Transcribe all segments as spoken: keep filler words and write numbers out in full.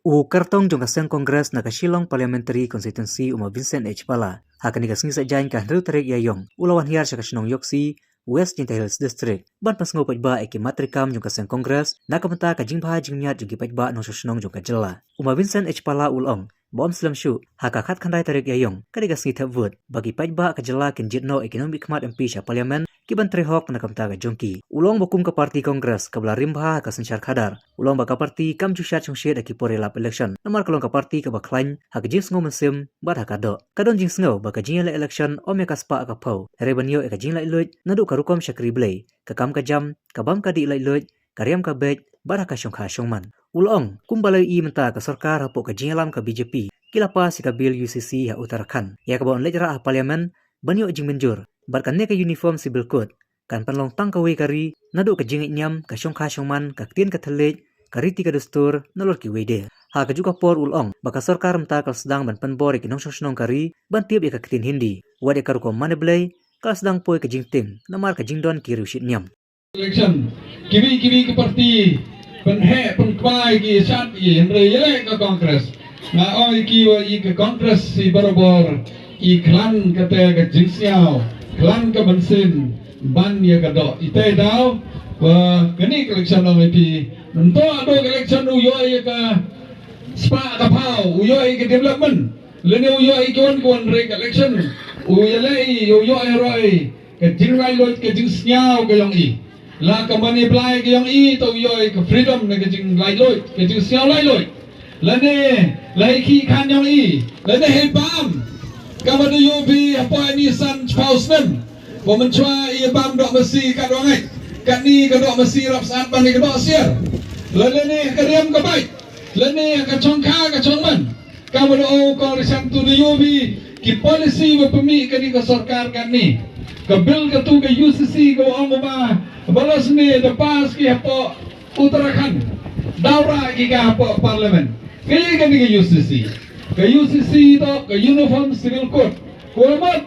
U kyrtong jong ka seng Congress na ka Shillong Parliamentary Constituency, u ma Vincent H Pala, ha kane ka sngi Saitjaiñ ka hynriew tarik Ïaïong, u la wan hiar sha ka shnong Ïoksi, West Jaintia Hills District, ban pynsngew paidbah ïa ki mat treikam jong ka seng Congress na ka bynta ka jingbha jingmiat jong ki paidbah nongshong shnong jong ka jylla. U ma Vincent H Pala u la ong ba ym slem shuh, ha ka khatkhyndai tarik Ïaïong, ka dei ka sngi thep vote, ba ki paidbah ka jylla kin jied noh ïa ki nongmihkhmat M P sha Parliament, ki ban trei hok na ka bynta ka jong ki. U la ong ba kum ka party Congress kaba la rim bha ha ka synshar khadar, u la ong ba ka party kam ju shad shongshit ha ki por ïalap election, namar ka long ka party kaba khlaiñ ha ka jingsngew mynsiem bad ha ka doh. Ka don jingsngew ba ka jingïaleh election ym ïa ka spah ka phew, hynrei ban ïoh ïa ka jinglaitluid naduh ka rukom shakri Blei, ka kam ka jam, ka bam ka dih laitluid, ka riam ka beit, bad ha ka shongkha shongman. U la ong, kumba la ïohi mynta ka sorkar hapoh ka jingïalam ka B J P, ki la pass ïa ka bill U C C ha Uttarakhand, ïa kaba yn leit rah ha Parliament ban ïoh jingmynjur, bad kane ka Uniform Civil Code kan pynlong tang kawei ka ri, naduh ka jingngeit niam, ka shongkha shongman, ka ktien ka thylliej, ka riti ka dustur, nalor kiwei de. Ha kajuh ka por u la ong ba ka sorkar mynta ka la sdang ban pynbor ïa ki nongshong shnong ka ri ban tip ïa ka ktien Hindi, wat ïa ka rukom mane Blei, ka la sdang poi ka jingtieng namar ka jingdon ki riewshit niam. Election, kiwei kiwei ki party pynheh pynkmai ki shad, ïa hynrei ïaleh ka Congress. Nga ong ïa ki, wa ïa ka Congress i barabor i khlaiñ kata ka jingsngew, khlaiñ ka mynsiem ban ïa ka doh. Ite daw, wa kane ka election, ong ïa phi, mynta haduh ka election u ïoh ïa ka spah ka phew, u ïoh ïa ka development, lane u ïoh ïa ka wan ka wan re ka election, u ïaleh, u ïoh ïa roi ka jinglaitluid, ka jingsngew ka ïong i. La ka mane Blei ka ïong i, to u ïoh ïa ka freedom ne ka jinglaitluid, ka jingsngew laitluid. Lane la hi ki khan ïong i, lane hi bam. Kaba da ïoh phi hapoh ni san chiphew snem. Ba mynshuwa i bam doh masi ka doh ngait, kane ka doh masi rap sat ban i ka doh siar. Lane ka riam ka bait, lane ka chongkha ka chongman. Kaba da ong u Kong Rishantu da ïoh phi ki policy ba pynmih kane ka sorkar kane. Ka bill katu ka U C C ka ong ba, ba la sne da pass ki hapoh Uttarakhand. Daw rah ki ka hapoh Parliament. Ka ïa kane ka U C C. Ka U C C to ka Uniform Civil Code. Ka mut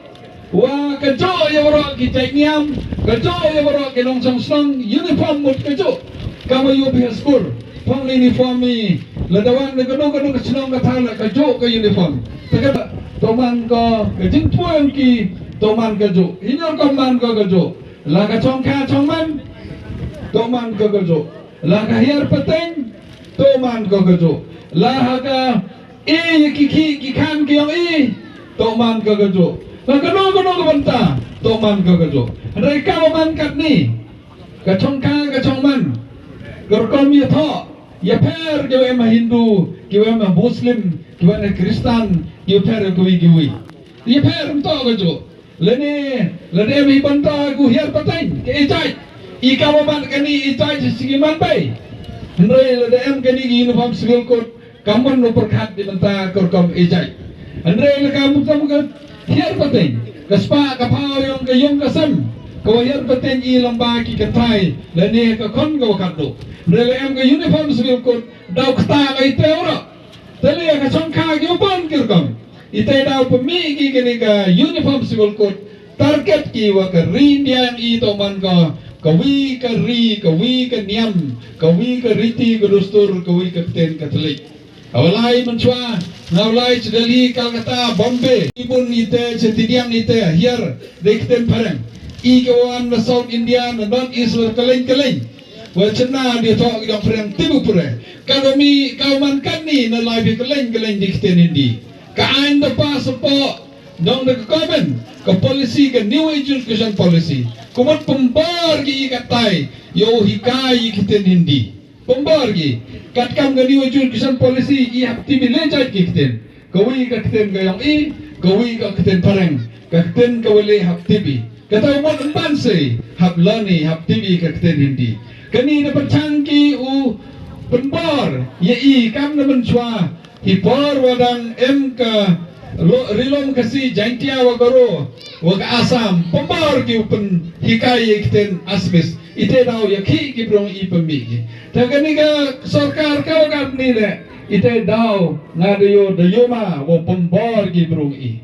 wa kajuh ïa baroh ki jait niam, kajuh ïa baroh ki nongshong shnong, uniform mut kajuh. Kaba ïoh phi ha skul, phong uniform i, lada wan na kano kano ka shnong ka thaw la kajuh ka uniform. Te ka to man ka, ka jingpoi ki, to man kajuh. Hynñiew rukom man ka kajuh. La ka chongkha chongman, to man ka kajuh. La ka hiar pateng, to man ka kajuh. La ha ka, eh, ki ki ki khan ki ong i, to man ka kajuh. La kano kano ka bynta, to man ka kajuh. Hynrei kaba man katne, ka chongkha ka chongman, ka rukom ïathoh, ïapher kiwa em ha Hindu, kiwa em ha Muslim, kiwa em ha Kristan, ïapher kiwei kiwei. Ïapher ym toh kajuh. Lane, lane em hi bynta ku hiar pateng, ka ejait. I kaba man kane ejait shisha ki man bei. Hynrei lada em kane ki Uniform Civil Code, ka mon u pyrkhat di bynta ka rukom ejait. Hynrei la ka mut ka mut ka hiar pateng, ka spah ka phew ïong ka ïong ka sem, ka wa hiar pateng i lamba ki kynthai, lane ka khon ka wa khatduh. Hynrei la em ka Uniform Civil Code, daw kata ka ite u ra. Te lei ka chongkha ki u ban ki rukom. Ite daw pynmih ki kane ka Uniform Civil Code, target ki wa ka ri India ïong i, to man ka, kawi ka ri, kawi ka niam, kawi ka riti ka dustur, kawi ka ktien ka thylliej. Nga wa lai mynshuwa, nga wa lai cha Delhi, Calcutta, Bombay, i bun ite, cha Tidiang ite, hiar dei ktien phareng. I ka wan na South India, na North East, wa kylleng kylleng. Wa chynna dei thoh ki dong phareng tip u pure. Ka dong mi, ka u man katne na lai phi kylleng kylleng dei ktien Hindi. Ka aiñ da pass hapoh, dong da ka government, ka policy, ka New Education Policy. Ka mut pynbor ki i katai, yow hikai i ktien Hindi. Pynbor ki, katkam ka New Education Policy, i hap tip i le jait ki ktien. Kawi ka ktien ka ïong i, kawi ka ktien phareng, ka ktien ka wa le hap tip i. Kata u mut ym ban sei, hap lani, hap tip i ka ktien Hindi. Kani na pynchang ki u pynbor, ïa i kam na mynshuwa, hi por wa dang em ka lo-, Rilum Khasi Jaintia wa Garo, wa ka Assam, pynbor ki u pynhikai ïa i ktien Assamese. Ite daw ïa ki ki brung i pynmih ki. Te kani ka sorkar ka wa katni le, ite daw nga da ïoh, da ïoh ma, wa pynbor ki brung i.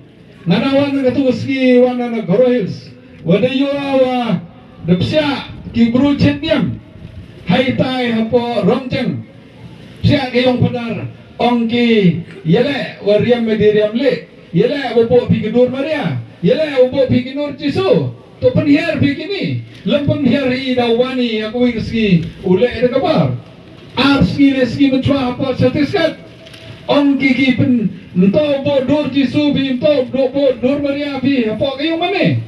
Nga da wan na katu ka sngi wan na Garo Hills. Wa da ïoh wa da psiah ki bru chet niam. Hai tai hapoh Rongcheng. Psiah ki ïong padar. Ong ki, ïaleh wa riam me di riam leh, ïaleh wa buh phi ki dur Maria, ïaleh wa buh phi ki dur Jisu. To pynhiar phi kini, lem pynhiar hi da wan hi ha kawei ka sngi u leh da ka bar. Ar sngi leh sngi mynchwa hapoh Chhattisgarh. Ong ki ki pyn, nto buh dur Jisu phi, nto buh dur Maria phi hapoh ka ïing mane.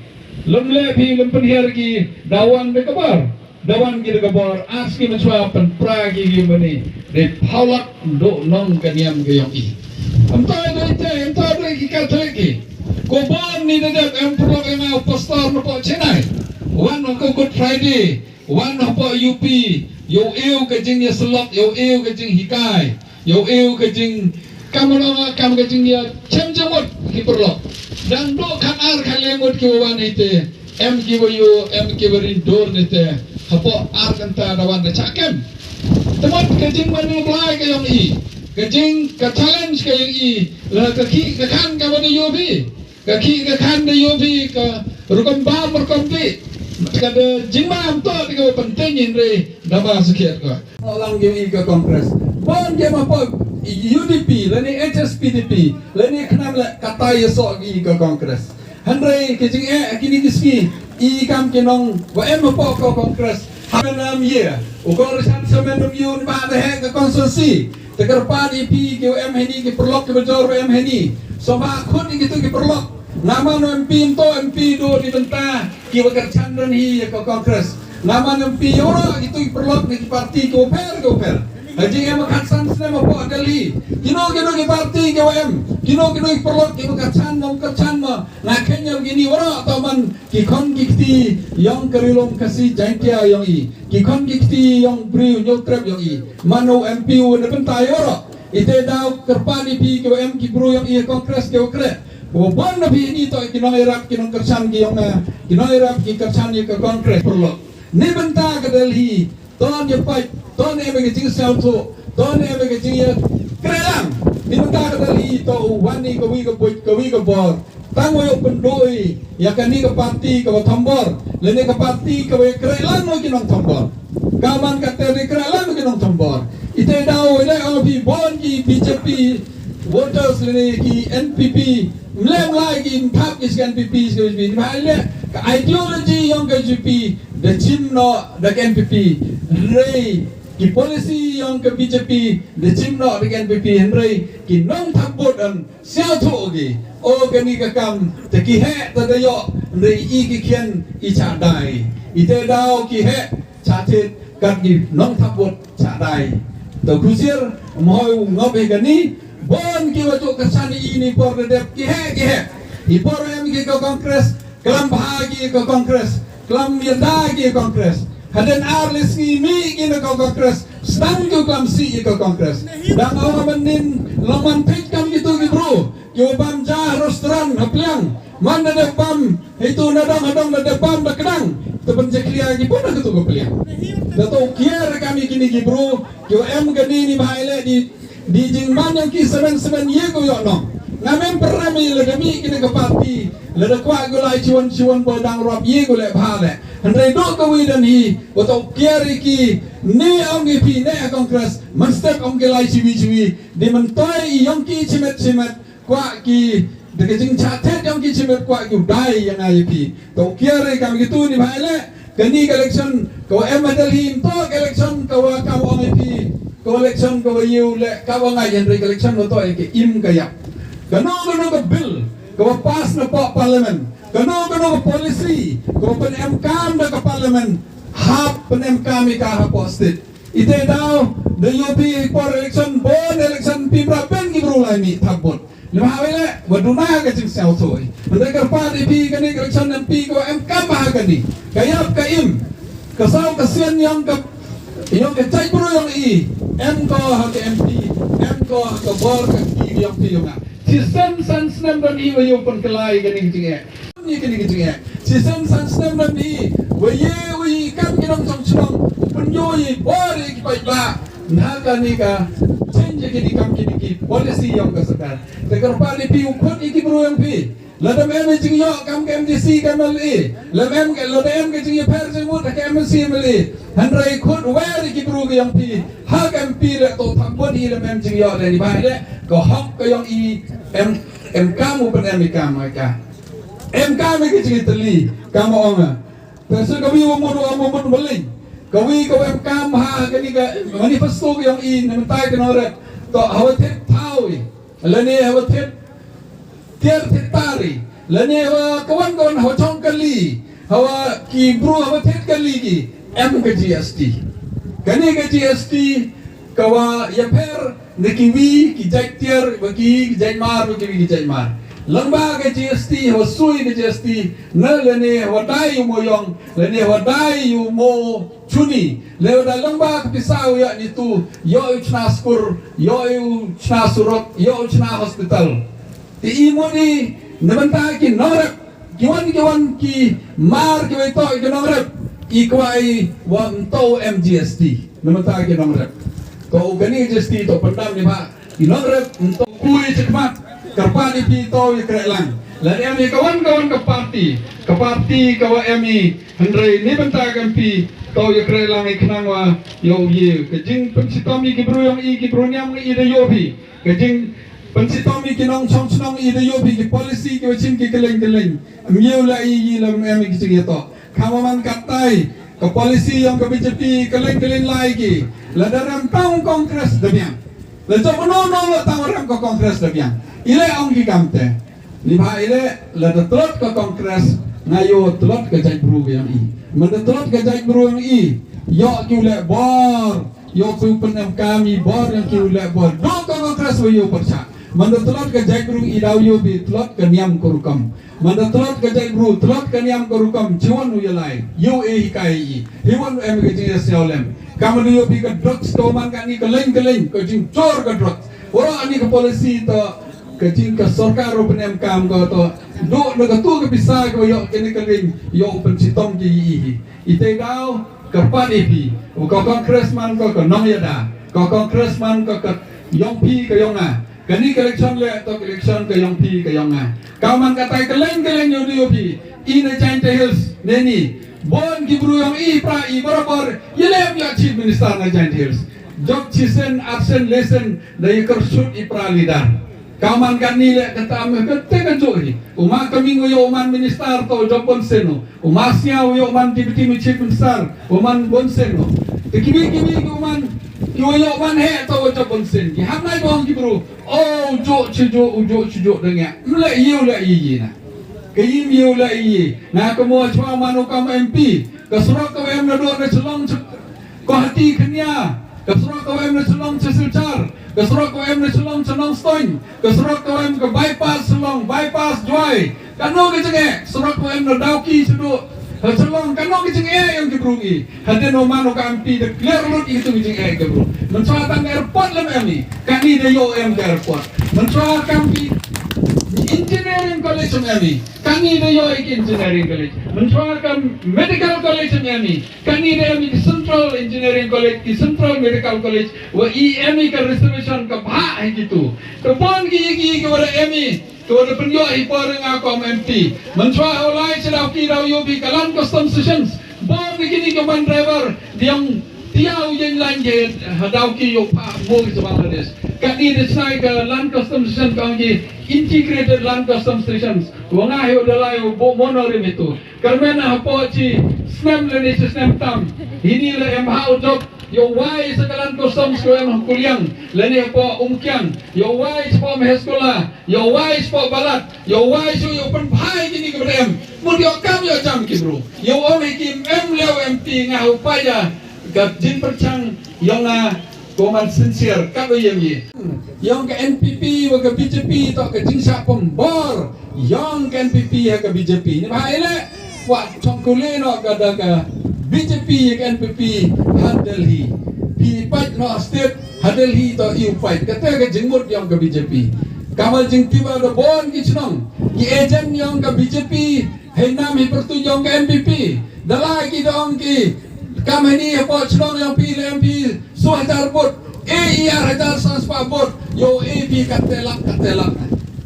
Lem leh phi lem pynhiar ki da wan da ka bar. Da wan ki da ka bor, ar sngi mynchwa pynpra ki ki mane. Dei phaw lak duh nong ka niam ka ïong i. Em to dei te, em to dei ki Katholik ki. Ko bor ni da dep em pynlong em u pastor na poh Chennai. Wan ha ka Good Friday, wan ha poh U P, ïoh ïoh ka jingïasyllok, ïoh ïoh ka jinghikai. Ïoh ïoh ka jing, kam long kam ka jingïa chem jemot ki pyrlok. Dang duh khat ar khat le ngut ki wan hi te. Em ki wa ïoh, em ki wa rin dur ni te. Hapoh ar kynta da wan da chah kem. Te mut ka jingmane Blai ka ïong i. Ka jing ka challenge ka ïong i. La ka ki ka khan ka wa da ïoh bi. Ka ki ka khan da ïoh bi ka rukom bam rukom bi. Ka da jingmam to di ka wa pynten yin re da ba sakhiat ka. Lang ïong i ka Congress. Bon ki ma pop U D P, lane H S P D P, lane khnam le kata ïa sok i ka Congress. Hynrei ki jing eh kini ki sngi i kam ki nong wa em ma pop ka Congress. Hamen am ye. U ko rashan samen dum yun ba da he ka constituency. Te kyrpad i phi ki wa em heni ki pyrlok ki bajor wa em heni. So ba khut i ki tu ki pyrlok. Nga man M P nto M P do di bynta ki wa kyrchan ran hi ya ka Congress. Nga man M P yoro ki tu ki pyrlok ni ki parti ki wa pher ki wa pher. Haji em khat san snem ma po Delhi. Kino kino ki parti ki wa em. Kino kino ki pyrlok ki wa kyrchan ma kyrchan ma. Nga khenyam kini wara ta man ki khon ki kti yong ka rilum Khasi Jaintia yong i. Ki khon ki kti yong briew ñiewtrep yong i. Mano M P u na bynta i wara. Ite daw kyrpad i phi ki wa em ki briew yong i Congress ki wa kre. Wa bon na phi ni to ki nong irap ki nong kyrchan ki yong na. Ki nong irap ki kyrchan i ka Congress pyrlok. Ni bynta ka Delhi. Ton ya pait. Ton em ka jing sel tu. Ton em ka jing ya. Kre lang. Ni bynta ka Delhi to u wan i ka wi ka buit ka wi ka bor. Tang wa ïoh pynduh i, ïa kani ka parti ka wa thombor, lane ka parti ka wa ïa kreh lang wa ki nongthombor. Ka man ka ter ïa kreh lang wa ki nongthombor. Ite daw ïa dei ong phi bon ki B J P voters lane ki N P P, mlem lai ki mthap ki sha N P P sha B J P. Ni ba le ka ideology yong ka B J P da chim noh da ka N P P. Hynrei ki policy yong ka B J P da chim noh da ka N P P. Hynrei ki nongthap vote an Siaw thuh ki, o kani ka kam, te ki heh, te da ïoh, hynrei i ki khian, i chah dai. I te daw ki heh, chah thied, kat ki nongthap vote, chah dai. Te khusiar, mhoi u ngop hi kani, bon ki wa tuk ka san i ni por da dep, ki heh, ki heh. I por em ki ka Congress, klam bha ki ka Congress, klam ïada ki Congress. Hadien ar le sngi mih ki na ka Congress, sdang ki klam sih ki ka Congress. Dang ong ha manin long man peit kam ki tu ki bru, ki wa bam ja restaurant ha pliang. Man da dep bam, hi tu na dong ha dong da dep bam da kdang. Te ban ja clear ki pun na ki tu ka pliang. Da to kiar kam ki ni ki bru, ki wa em kani ni bha ile di Di jingman yang ki seven seven ye ko yok nong. Nga mem pernah mi lada mi kini ke parti. Lada kuat ko lai chuan chuan bo dang rop ye ko lek bha lek. Hynrei dok ko wi dan hi. Ko tok kiar ki. Ni ong ki pi ne Congress. Man step ong ki lai chiwi chiwi. Di mentoi i yong ki chimet chimet. Kuat ki. Deke jingchat tet yong ki chimet kuat ki udai yang ai pi. Tok kiar kam ki tu ni bha lek. Kani ka election, ka wa em ha Delhi, to ka election, ka wa ka wa ong i phi, ka wa election, ka wa ïew le, ka wa ngai hynrei ka election, wa to ka im ka ïap. Kano kano ka bill, ka wa pass na pa-, parliament, kano kano ka policy, ka wa pynemkam da ka parliament, hap pynemkam i ka ha pa state. Ite daw, da ïoh phi por election, bon election, phi bra pen ki bru lai mi thap bot. Lem ha wei le, wa duna ka jingsiaw thoi. Hynrei kyrpad i phi kani ka election M P ko em kam ha kani. Ka ïap ka im. Ka saw ka sian yong ka, yong ka chai bru yong i. Em ko ha ka M P, em ko ha ka bor ka ki yong phi yong nga. Shisien san snem don i wa ïoh pynkylla kani ka jingeh. Ni kani ka jingeh. Shisien san snem don i wa ye wa i kam ki nong chong chnong. Pynïoh i bor i ki paidbah. Na kani ka change kini kam kini ki policy yong ka sorkar. Te kyrpad i phi u khot i ki bru yong phi. Lada em em jingïoh kam ka MDC ka MLA, lada em ka, lada em ka jingïapher jingmut ka MDC MLA, hynrei khut wer ki bru ki ïong phi ha ka MP leh to thap bun i lada em jingïoh leh ni ba leh ka hok ka ïong i em, em kam u pyn em i kam ka. Em kam i ka jingïatylli kam ong. Te shu ka wi wa mut wa mut mut maling. Ka wi ka wa em kam ha kani ka manifesto ka ïong i na mynta ka nongrep. To hawa thied thaw i. Lane hawa thied tiar thied tar i. Lane hawa kawan kawan hawa chong kali. Hawa ki bru hawa thied kali ki. Em ka GST. Kani ka GST ka wa ïapher na ki wi ki jait tiar, wa ki, ki jait mar, wa ki wi ki jait mar. Lyngba ka GST, hawa sui ka GST, na lane hawa dai u moyong, lane hawa dai u mo chuni, lane hawa dai lyngba ka pisa u ïa ni tu, ïa u chna skur, ïa u chna surok, ïa u chna hospital. Te i mut i na bynta ki nongrep, ki wan, ki wan ki mar ki wei toh ki nongrep, i kwai wa mto MGST na bynta ki nongrep. To u kani GST to pyndam ni ba ki nongrep mto. Kui chikmat, kyrpad i phi to i kreh lang. Lada em i ka wan ka wan ka parti, ka parti ka wa em i hynrei ni bynta ka MP to i kreh lang i khnang wa ïoh ye ka jingpynshitom i ki bru ïong i ki bru niam i da ïoh phi. Ka jingpynshitom i ki nongchong chnong i da ïoh phi ki policy ki wa chim ki kylleng kylleng. Em ïoh la i i lam em i ki jingïatoh. Kama man katai ka policy ïong ka BJP kylleng kylleng lai ki. Lada rem tang Congress da biang. La jong no no la tang rem ka Congress da biang. I leh ong ki kam te. Ni ba i leh lada tlot ka Congress nga ïoh tlot ka jait bru ka ïong i. Manda tlot ka jait bru ïong i. Ïoh ki u leh bor. Ïoh phi u pynem kam i bor ïong ki u leh bor. Dok ka Congress wa ïoh pyrshah. Manda tlot ka jait bru i daw ïoh bi tlot ka niam ka rukom. Manda tlot ka jait bru tlot ka niam ka rukom chiwon u ïalai. Ïoh e hikai i. Hiwon u em ka jingïasñiaw lem. Kam da ïoh bi ka drugs ka man kani ka leng ka leng ka jingchor ka drugs. Wara ani ka policy to ka jing ka sorkar u pynem kam ka to. Dok na ka tu ka pisa ka ïoh kani ka leng ïoh pynshitom ki i i. I te daw kyrpad i phi, u ka congressman ka ka nongïada, ka congressman ka ka ïong phi ka ïong nga. Kani ka election leh to ka election ka ïong phi ka ïong nga. Ka man katai ka leng ka leng ïong ïong phi. I na Jaintia Hills ne ni. Bon ki bru ïong i pra i barabor. I leh ïa chief minister na Jaintia Hills. Jop chisen arsen lesen da i kershut i pra leader. Ka man kani leh kata me kata ka jok hi. U ma Kaming u ïoh man minister to jop bon seno. U ma Sniaw u ïoh man deputy chief minister u man bon seno. Te kiwi kiwi ki u man ki u ïoh man he to jop bon sen. Ki hap nai bong ki bru. O jok chu jok u jok chu jok deng ya. Mle ïew le yi yi na. Ka yim ïew le yi. Na ka mo chwa man u kam MP. Ka surok ka em na do na chlong chu. Guwahati Kenya, ka surok ka em na Shillong cha Silchar, ka surok ka em na Shillong cha Nongstoiñ, ka surok ka em ka bypass Shillong, bypass Jowai. Kano ka jingeh, surok ka em na Dawki cha Shillong, kano ka jingeh ïong ki bru ngi. Hadien u man u ka MP da clear lut ïa ki tu ki jingeh ki bru. Mynchwa tang airport lem em i, kani da ïoh em ka airport. Mynchwa kam ki engineering college lem em i, kani da ïoh ïa ki engineering college. Mynchwa kam medical college lem em i, kani da em i ki Central Engineering College, ki Central Medical College, wa i em i ka reservation ka bha ha ki tu. Ka bon ki ki ki wa da em i, ka wa da pynïoh i por nga kom MP. Mynchwa ha u lai cha Dawki daw ïoh bi ka Land Custom Sessions. Bon ki kini ka man driver, diang tiaw yen lan je ha Dawki ïoh pa mo ki sa Bangladesh. Kani da sai ka Land Custom Sessions ka ong ki Integrated Land Custom Sessions. Wa nga hi u da lai u bo mono rim itu. Kyrmen hapoh chi snem lane chi snem tam. Hini la em ha u jop. Ïoh wai sa ka Land Customs ko em ha Kuliang. Lane hapoh Umkiang. Ïoh wai sa hapoh Meheskulla. Ïoh wai sa hapoh Balat. Ïoh wai sa ïoh pynphai kini ki bad em. Mut ïoh kam ïoh jam ki bru. Ïoh ong hi ki em leo MP nga u paja. Ka jingpyrchang ïoh nga Ko man sincere, ka ba ïeng ïa. Ïong ka NPP wa ka BJP to ka jingshah pynbor. Ïong ka NPP ha ka BJP. Ni ba ile wa chong kule no ka da ka BJP ïa ka NPP ha Delhi. Hi pait no state ha Delhi to iu pait. Kata ka jingmut ïong ka BJP. Kamal jingtiba da bon ki chnong. Ki agent ïong ka BJP. Hei nam hi pyrtuit ïong ka NPP. Da la ki da ong ki. Kam hini ha pok chnong ïong phi le MP. Soo hajar vote. E i ar hajar san spah vote. Ïoh e phi kat te lak, kat te lak.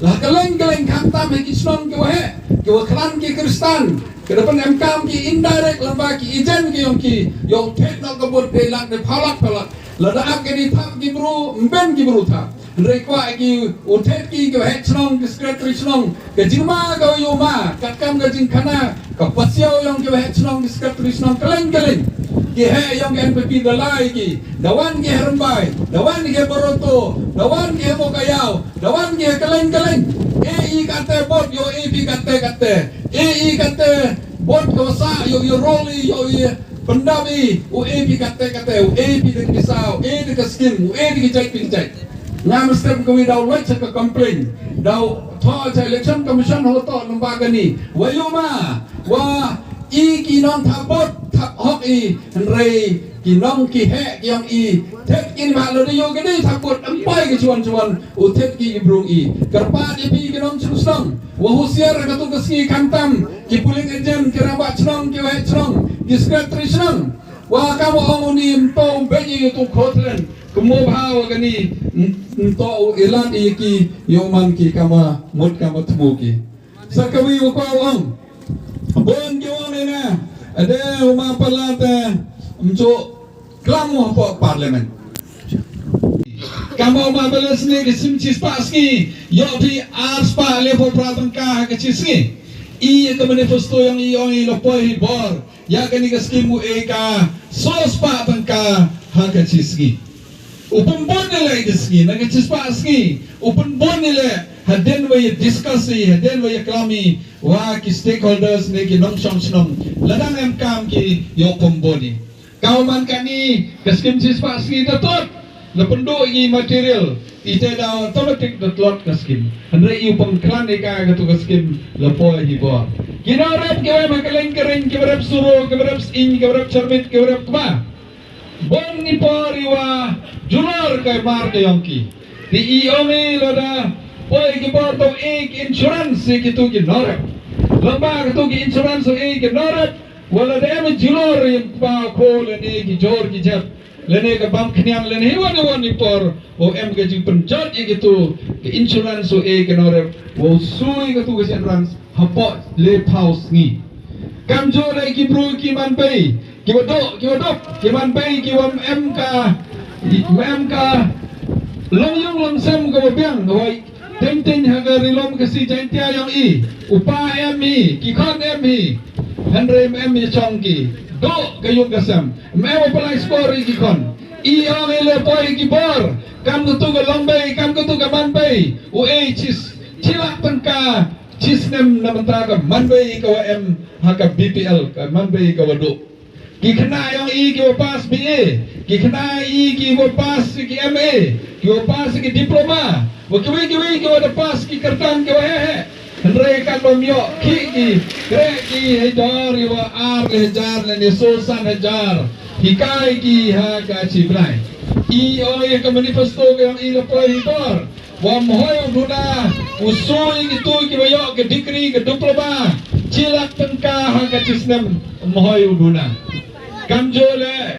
La kylleng kylleng khamtam ha ki shnong ki wa heh, ki wa khlaiñ ki Khristan, ki da pynemkam ki indirect lyngba ki agent ki yong ki, yow thied noh ka vote dei lak dei phaw lak phaw lak. Lada ap kane thap ki bru, ym ben ki bru thap. Hynrei kwah ki u thied ki, ki wa heh shnong, ki secretary shnong, ka jingma ka wa yow ma, katkam ka jingkhana, ka pasiaw yong ki wa heh shnong, ki secretary shnong, kylleng kylleng. Ki heh yong ki N P P da lai ki, da wan ki ha Rymbai, da wan ki ha Barato, da wan ki ha Mowkaiaw, da wan ki ha kylleng kylleng. E i katte vote, yow e phi katte katte. E i katte vote ka wa sah, yow, yow roll i, yow i pyndap i, u e phi katte katte, u e phi da ka pisa, u e da ka scheme, u e da ka jait phi ka jait. Nga mynstep ka wi daw lodge ka complaint. Daw thoh cha Election Commission ho toh lyngba kane. Wa yow ma, wa i ki nong thap vote, thap hok i, hynrei ki nong ki heh ki yong i, thied ki ni ma lada yow kane thap vote, ym poi ki chuan chuan, u thied ki i brung i. Kyrpad i phi ki nong shnong shnong, wa husiar ha katu ka sngi khamtam, ki polling agent, ki rangbah shnong, ki wa heh shnong, ki secretary shnong. Wa kam wa ong u ni ym toh u beh i tu khotlen. Kumno bha wa kani, ym toh u ilat i ki, yow man ki kam wa mut kam wa thmu ki. Sa ka wi wa kwah u ong. Bun ki ong ni na, ade u ma Palat, eh, ym ju klam u hapoh parliament. Kam u ma Palat sni ki sim chi spah sngi, yow phi ar spah le phew phra tyngka ha ka chi sngi. I ka manifesto yong i ong i la poi hi bor. Ïa kane ka scheme u e ka saw spah tyngka ha ka chi sngi. U pynbun ïa leh ka sngi, na ka chi spah sngi. U pynbun ïa leh, hadien wa ïa discuss i, hadien wa ïa klam i, wa ki stakeholders ne ki nongshong shnong. La dang em kam ki ïoh pynbun i. Ka u man kane ka scheme chi spah sngi da tot. La pynduh i material, i te da automatic da tlot ka scheme. Hynrei i u pynkhlan i ka katu ka scheme, la poi hi bor. Ki nongrep ki wa em ha kylleng kylleng, ki wa rep Suru, ki wa rep Sying, ki wa rep Chyrmit, ki wa rep Kba. Bun i por i wa julor ka mar ka yong ki. Te i ong i lada poi ki bor to e ki insurance i kitu ki nongrep. Lada katu ki insurance e ki nongrep, wa lada em julor i Kba Kho lane ki jor ki jep. Lane ka bam khniang lane hi wan i wan i por, wa em ka jingpynjot i kitu, ka insurance u e ka nongrep, wa u sui katu ka insurance, hapoh le phew sngi. Kam ju le ki bru ki man bei, ki wa duh, ki wa dup, ki man bei, ki wa em ka, em ka, long yung long sem ka wa biang, wa Teng teng ha ka ri lum Khasi Jaiñtia yong i, u pa em hi, ki khon em hi, hynrei em hi chong ki, duh ka yung ka sem, em u palai spor i ki khon. I ong i le poi ki bor, kam katu ka long bei, kam katu ka man bei, u e chi, chi lak tyngka, chi snem na mynta ka man bei ka wa em ha ka B P L, ka man bei ka wa duh. Ki khynnah yong i ki wa pass B A, ki khynnah i ki wa pass ki M A, ki wa pass ki diploma, wa kiwei kiwei ki wa da pass ki kyrdan ki wa heh heh. Hynrei kan bym ïoh ki ki, kreh ki hajar i wa ar hajar lane saw san hajar. Hikai ki ha ka chi bnai. I ong i ka manifesto ka yong i la poi hi bor. Wa mhoi u duna, u sui ki tu ki wa ïoh ka degree ka diploma, chi lak tyngka ha ka chi snem mhoi u duna. Kam ju le.